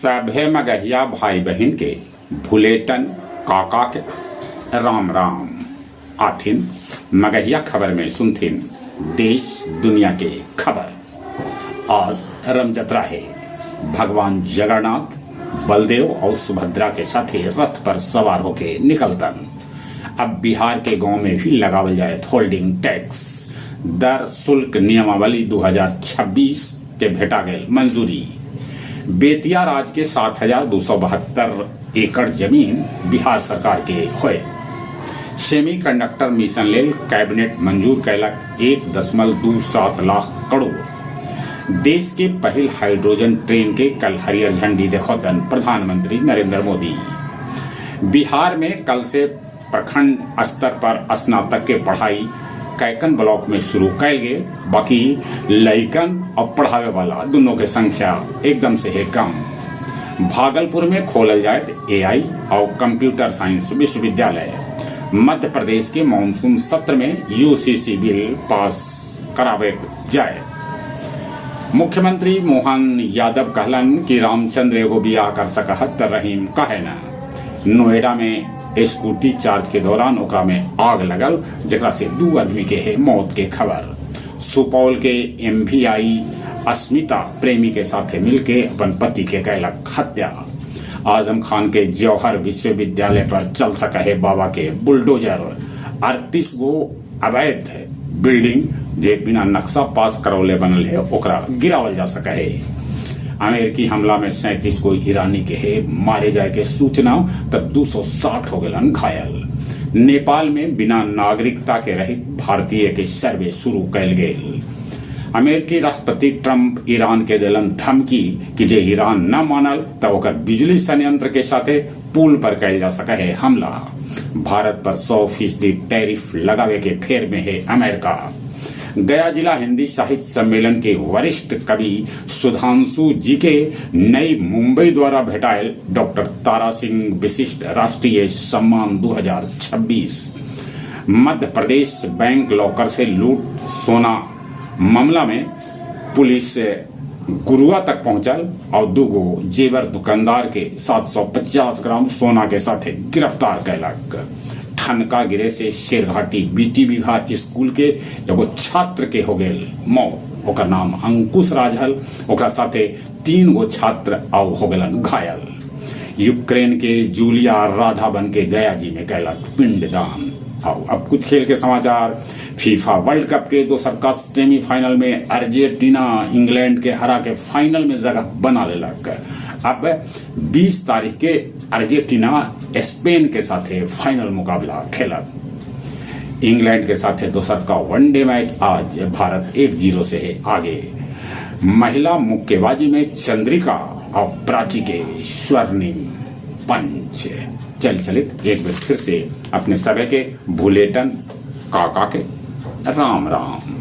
सभे मगहिया भाई बहिन के भुलेटन काका के राम राम। आथिन मगहिया खबर में सुनथिन देश दुनिया के खबर। आज रमजतरा है। भगवान जगन्नाथ बलदेव और सुभद्रा के साथे रथ पर सवार होके निकलतन। अब बिहार के गांव में भी लगावल जाए होल्डिंग टैक्स। दर शुल्क नियमावली 2026 के भेटा गए मंजूरी। बेतिया राज के 7,272 एकड़ जमीन बिहार सरकार के होए। सेमी कंडक्टर मिशन लेल कैबिनेट मंजूर कैलक 1.27 लाख करोड़। देश के पहिल हाइड्रोजन ट्रेन के कल हरियर झंडी देखौतन प्रधानमंत्री नरेंद्र मोदी। बिहार में कल से प्रखंड स्तर पर स्नातक के पढ़ाई कैकन ब्लॉक में शुरू कैल गेल, बाकी लइकन और पढ़ावे वाला दोनों के संख्या एकदम से है कम। भागलपुर में खोलल जाए एआई और कंप्यूटर साइंस विश्वविद्यालय। मध्य प्रदेश के मानसून सत्र में यूसीसी बिल पास करावे जाए। मुख्यमंत्री मोहन यादव कहलन कि रामचंद्र एगो बियाह कर सकहत त रहीम काहे न। नोएडा में स्कूटी चार्ज के दौरान ओकरा में आग लगल, जेकरा से दू आदमी के है मौत के खबर। सुपौल के एमवीआई अस्मिता प्रेमी के साथे मिलके अपन पति के कैलक हत्या। आजम खान के जौहर विश्वविद्यालय पर चल सका है बाबा के बुलडोजर। 38 गो अवैध बिल्डिंग जे बिना नक्शा पास करौले बनल है, ओकरा गिरावल जा सका है। अमेरिकी हमला में 37 गो ईरानी के है मारे जाए के सूचना, तब 260 हो गलन घायल। नेपाल में बिना नागरिकता के रहित भारतीय के सर्वे शुरू कैल गेल। अमेरिकी राष्ट्रपति ट्रंप ईरान के देलन धमकी कि जे ईरान न मानल त ओकर बिजली संयंत्र के साथे पुल पर कैल जा सका है हमला। भारत पर 100% टैरिफ लगावे के फेर में है अमेरिका। गया जिला हिंदी साहित्य सम्मेलन के वरिष्ठ कवि सुधांशु जी के नई मुंबई द्वारा भेटायल डॉक्टर तारा सिंह विशिष्ट राष्ट्रीय सम्मान 2026। मध्य प्रदेश बैंक लॉकर से लूट सोना मामला में पुलिस गुरुआ तक पहुंचल और दूगो जेवर दुकानदार के 750 ग्राम सोना के साथे गिरफ्तार कैलक। ठनका गिरे से शेरघाटी बीटी बीघा स्कूल के एगो छात्र के हो गेल मौत। ओकर नाम अंकुश राज हल। ओकरा साथे 3 गो छात्र आउ हो गेलन घायल। यूक्रेन के जूलिया राधा बन के गया जी में कैलक पिंडदान। आओ अब कुछ खेल के समाचार। फीफा वर्ल्ड कप के दोसर का सेमीफाइनल में अर्जेंटीना इंग्लैंड के हरा के फाइनल में जगह बना लेलक। अब 20 तारीख के अर्जेंटीना स्पेन के साथे फाइनल मुकाबला खेलक। इंग्लैंड के साथे दोसर का वनडे मैच आज। भारत 1-0 से है आगे। महिला मुक्केबाजी में चंद्रिका और प्राची के स्वर्णिम पंच। चल चलित एक बार फिर से अपने सभी के भुलेटन काका के राम राम।